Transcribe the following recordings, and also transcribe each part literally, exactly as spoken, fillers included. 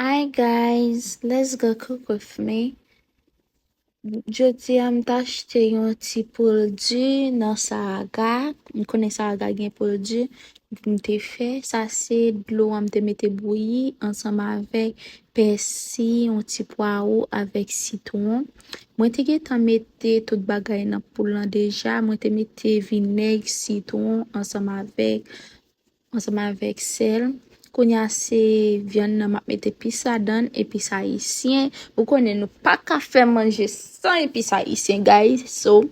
Hi guys, let's go cook with me. Jodi a m t achte yon ti poul di nan Saga. M konnen Saga gen poul di. M te fè sa, se dlo a m te mete bouyi ansanm avèk pèsi, yon ti pwawo avèk sitwon. Mwen te gentan mete tout bagay nan poul lan deja. Mwen te mete vinèg, sitwon ansanm avèk ansanm avèk sèl. Kounye a se vyann nan m ap mete epis ladan l, epis ayisyen. Ou konnen nou pa ka fè manje san epis ayisyen, guys. So,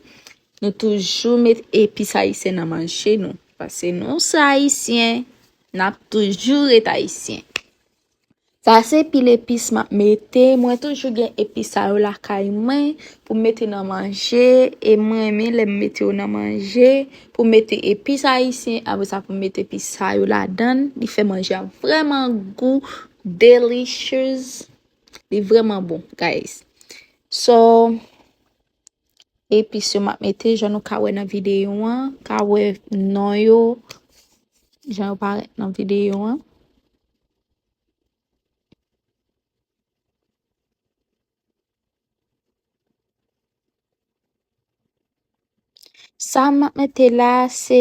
nou toujou met epis ayisyen nan manje nou. Paske nou se ayisyen, n ap toujou ret ayisyen. Sa se pil epis m ap mete. Mwen toujou gen epis sa yo lakay mwen pou m mete nan manje. E mwen renmen lè m mete yo nan manje. Pou m mete epis ayisyen, apre sa pou m mete epis sa yo ladan l. Li fè manje a vrèman gou, delicious. Li vrèman bon, guys. So, epis yo m ap mete, jan nou ka wè nan videyo an, ka wè non yo, jan yo parèt nan videyo an. Sa m ap mete la, se,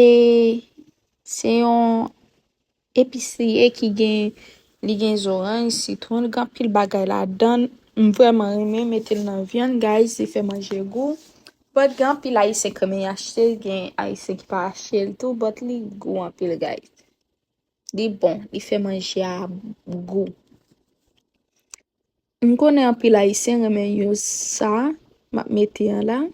se yon episye ki gen, li gen zoranj, sitwon, li gen anpil bagay ladan l. M vrèman renmen mete l nan vyann, guys, li fè manje gou. But gen anpil ayisyen k renmen achte l, gen ayisyen ki pa achte l tou, but li gou anpil, guys. Li bon, li fè manje a gou. M konnen anpil ayisyen renmen youn sa m ap mete an la.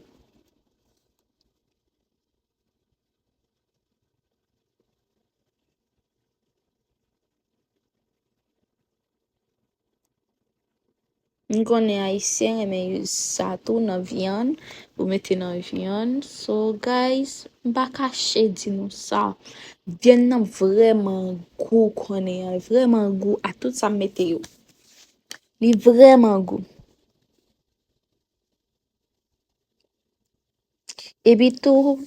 M konnen ayisyen renmen youn sa tou nan vyann, pou mete nan vyann. So, guys, m pa kache di nou sa. Vyann nan vrèman gou konnen an, vrèman gou a tout sa m mete yo. Li vrèman gou. Epi tou,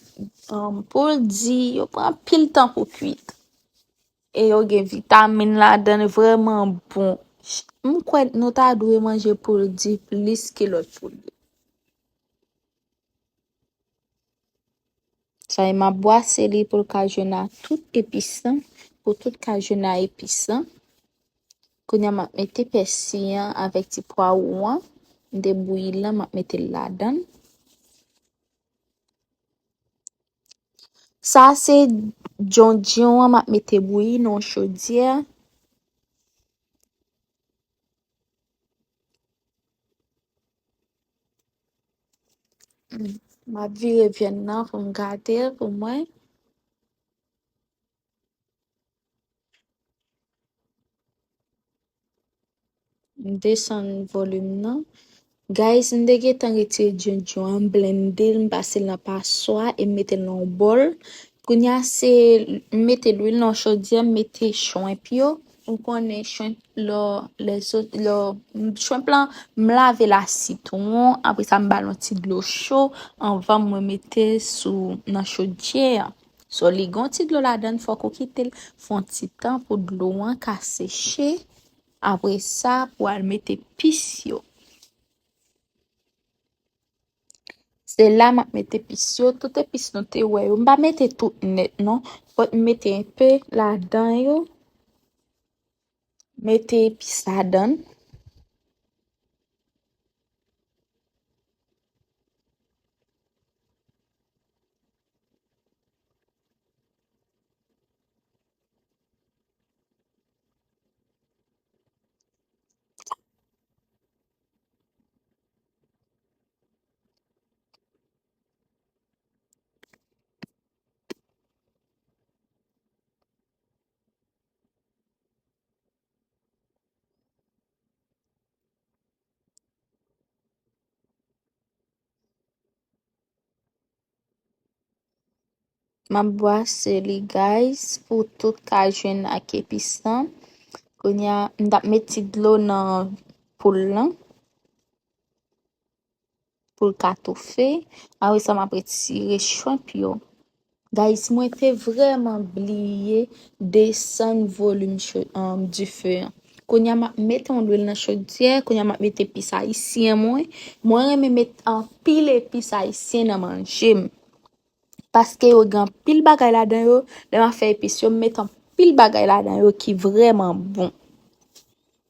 um, poul di, yo pran pil tan pou kwit. E yo gen vitamin ladan l, vrèman bon. M kwè nou ta dwe manje poul di plis ke lòt poul yo. Sa e m ap bwase li pou l ka jwenn a tout epis lan, pou tout ka jwenn a epis lan. Kounye a m ap mete pèsi an avèk ti pwawo an. M te bouyi l lan, m ap mete l ladan l. Sa se djondjon an m ap mete bouyi nan chodyè. M ap vire vyann nan pou m gade l pou mwen. M desann volim nan. Guys, m te gentan retire djondjon an, m blende l, m pase l nan paswa e m mete l nan yon bòl. Kounye a se, m mete lwil nan chodyè, m mete chwenp yo. Ou konnen chwenp lò, lèzòt, lò, chwenp lan, m lave l a sitwon, apre sa m ba l yon ti dlo cho anvan mwen mete sou, nan chodyè an. So, li gon ti dlo ladan l, fòk ou kite l fè yon ti tan pou dlo an ka seche. Apre sa, pou al mete epis yo. Se la m ap mete epis yo. Tout epis nou te wè yo. M pa mete tout nèt non. But m mete enpe ladan yo. Mete epis ladan l. M ap bwase li, guys, pou tout ka jwenn ak epis lan. Kounye a, m t ap met ti dlo nan poul lan pou l ka toufe. Apre sa, m ap retire chwenp yo. Guys, mwen te vrèman bliye desann volim cho-, um, dife an. Kounye a m ap mete yon lwil nan chodyè, kounye a m ap mete epis ayisyen mwen. Mwen renmen met anpil epis ayisyen nan manje m. Paske yo gen anpil bagay ladan yo, lè m ap fè epis yo, m met anpil bagay ladan yo ki vrèman bon.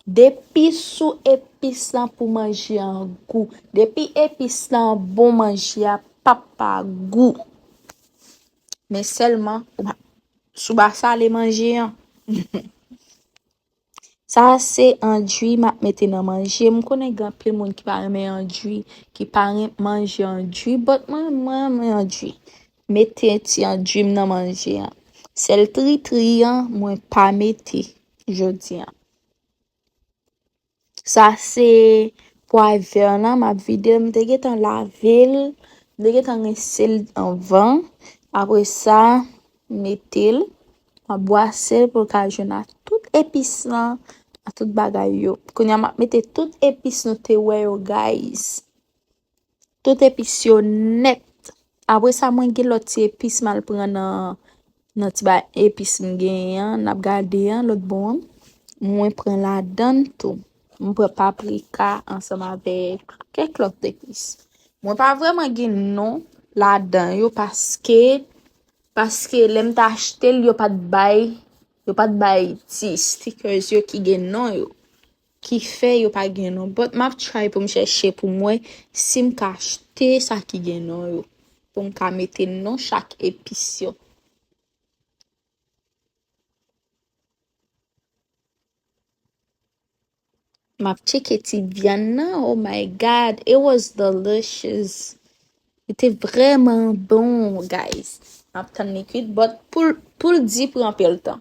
Depi sou epis lan pou manje an gou. Depi epis lan bon, manje a p ap pa gou. Men sèlman, ou pa, si w pa sale manje an. Sa se andui m ap mete nan manje. M konnen gen anpil moun ki pa renmen andui, ki pa ren-, manje andui, but mwen, mwen renmen andui. Mete ti andui m nan manje an. Sèl tritri an, mwen pa mete jodi an. Sa se pwa vè lan, m ap vide l. M te gentan lave l, m te gentan rense l anvan. Apre sa, m mete l, m ap bwase l pou l ka jwenn ak tout epis lan, ak tout bagay yo. Kounye a, m ap mete tout epis nou te wè yo, guys. Tout epis yo nèt. Apre sa, mwen gen lòt ti epis m al pran nan, nan ti ba epis m genyen an, n ap gade an, lòt bò an. Mwen pran ladan l tou. Mwen pran paprika ansanm avèk kèk lòt epis. Mwen pa vrèman gen non ladan yo paske, paske lè m t achte l, yo pa t bay, yo pa t bay ti stickers yo ki gen non yo. Ki fè yo pa gen non. But m ap try pou m chèche pou m wè si m ka achte sa ki gen non yo. Pou m ka mete non chak epis yo. M ap tcheke ti vyann nan. Oh my God, it was delicious. Li te vrèman bon, guys. M ap tann li kwit, but pou l, pou l di pran anpil tan.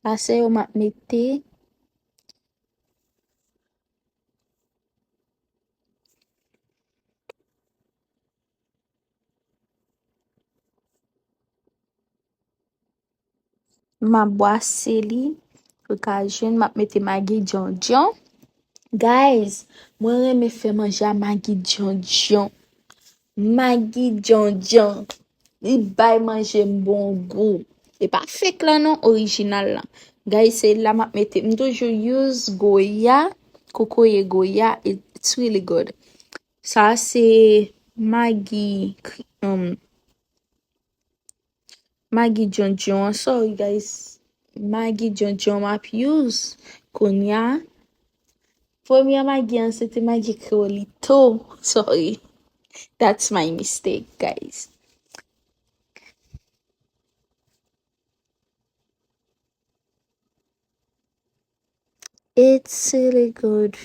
Sa se yo m ap mete. M ap bwase li. Ou ka jwenn, m ap mete magi djondjon. Guys, mwen renmen fè manje a magi djondjon. Magi djondjon. Li bay manje m bon gou. E pa fake lan non, orijinal lan. Guys, se la m ap mete. M toujou use Goya, kokoye Goya, it's really good. Sa se magi, um, Magi djondjon an, sorry guys. Magi djondjon m ap use kounye a. Premye magi an se te magi kreyolito. Sorry. That's my mistake, guys. It's really good.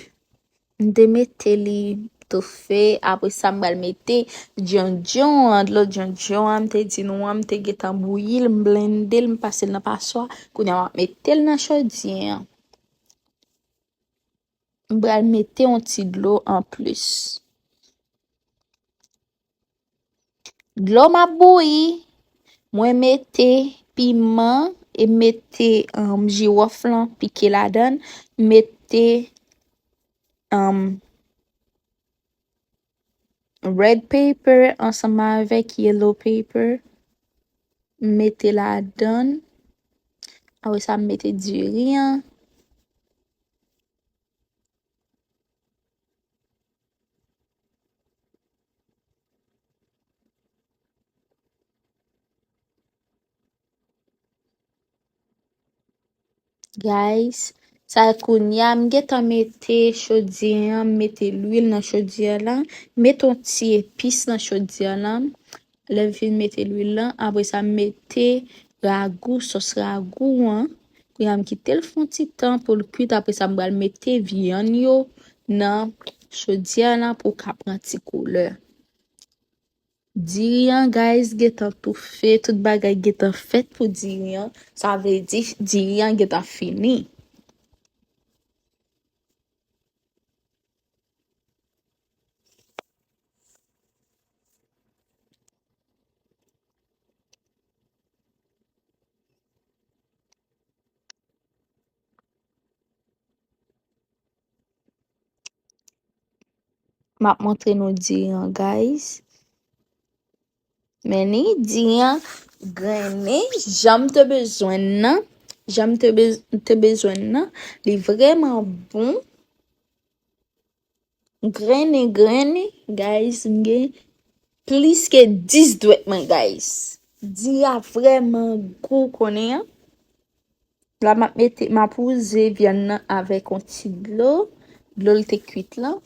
M te mete li toufe, apre sa m pral mete djondjon an, dlo djondjon an, m te di nou an, m te gentan bouyi l, m blende l, m pase l nan paswa. Kounye a m ap mete l nan chodyè an. M pral mete yon ti dlo anplis. Dlo m ap bouyi, mwen mete piman e mete, um, jiwòf lan pike ladan l, mete, um, red pepper ansanm avèk yellow pepper, m mete ladan l. Apre sa, m mete diri an. Guys, sa kounye a m gentan mete chodyè an, m mete lwil nan chodyè lan, mete yon ti epis nan chodyè lan. Lè m fin mete lwil lan, apre sa m mete ragou, sòs ragou an. Kounye a m kite l fè yon ti tan pou l kwit, apre sa m pral mete vyann yo nan chodyè lan pou l ka pran ti koulè. Diri an, guys, gentan toufe, tout bagay gentan fèt pou diri an. Sa vle di, diri an gentan fini. M ap montre nou diri an, guys. Men ni diri an grennen jan m te bezwen l nan. Jan m te, bez- te bezwen l nan. Li vrèman bon. Grennen, grennen, guys. M gen plis ke dis dwèt mwen, guys. Diri a vrèman gou konnen an. La, m ap mete, m ap wouze vyann nan avèk yon ti dlo. Dlo l te kwit lan.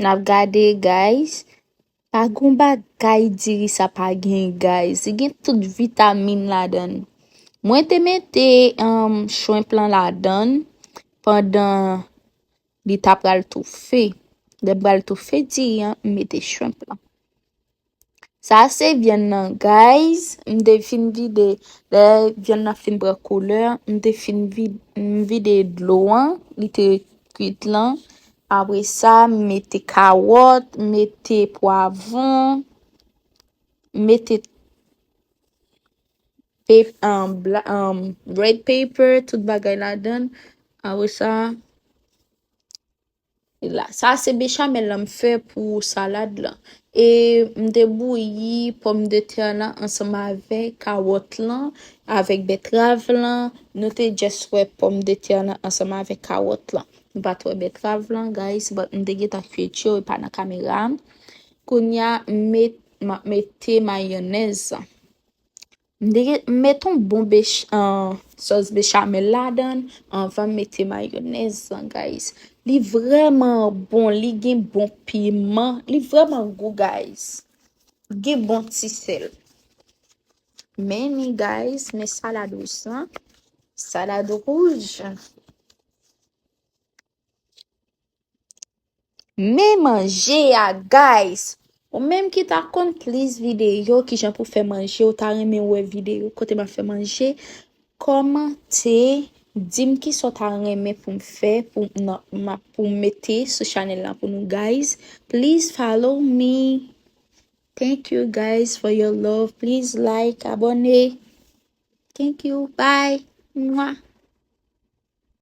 N ap gade, guys. Pa gon bagay diri sa pa gen, guys. Li gen tout vitamin ladan l. Mwen te mete um, shrimp lan ladan l pandan li ta pral toufe. Lè m pral toufe diri an, m mete shrimp lan. Sa se vyann nan, guys. M te fin vide, lè vyann nan fin pran koulè, m te fin vide, m vide dlo an, li te kwit lan. Apre sa, m mete kawòt, m mete pwavwon, m mete pep, um, bla, um, red pepper, tout bagay ladan l. Apre sa, la. Sa se bechamel lan m fè pou salad lan. E m te bouyi pòmdetè lan ansanm avèk kawòt lan, avèk bètrav lan. Nou te just wè pòmdetè lan ansanm avèk kawòt lan. Nou pa t wè bètrav lan, guys, but m te gentan kwit yo, e pa nan kamera. Kounye a, m met, m ap mete mayonèz. M te gen- m met yon bon bech- an, sòs bechamel ladan l anvan m mete mayonèz lan, guys. Li vrèman bon, li gen bon piman, li vrèman gou, guys. Gen bon ti sèl. Men ni, guys, men salad wouj lan, salad wouj. Men manje a, guys! Ou menm ki ta konn plis videyo, kijan pou fè manje, ou ta renmen wè videyo kote m ap fè manje, kòmante, di m kisa w ta renmen pou m fè, pou, nan, ma- pou m mete sou chanèl la pou nou, guys. Please follow me. Thank you, guys, for your love. Please like, abòne. Thank you. Bye. Mwah.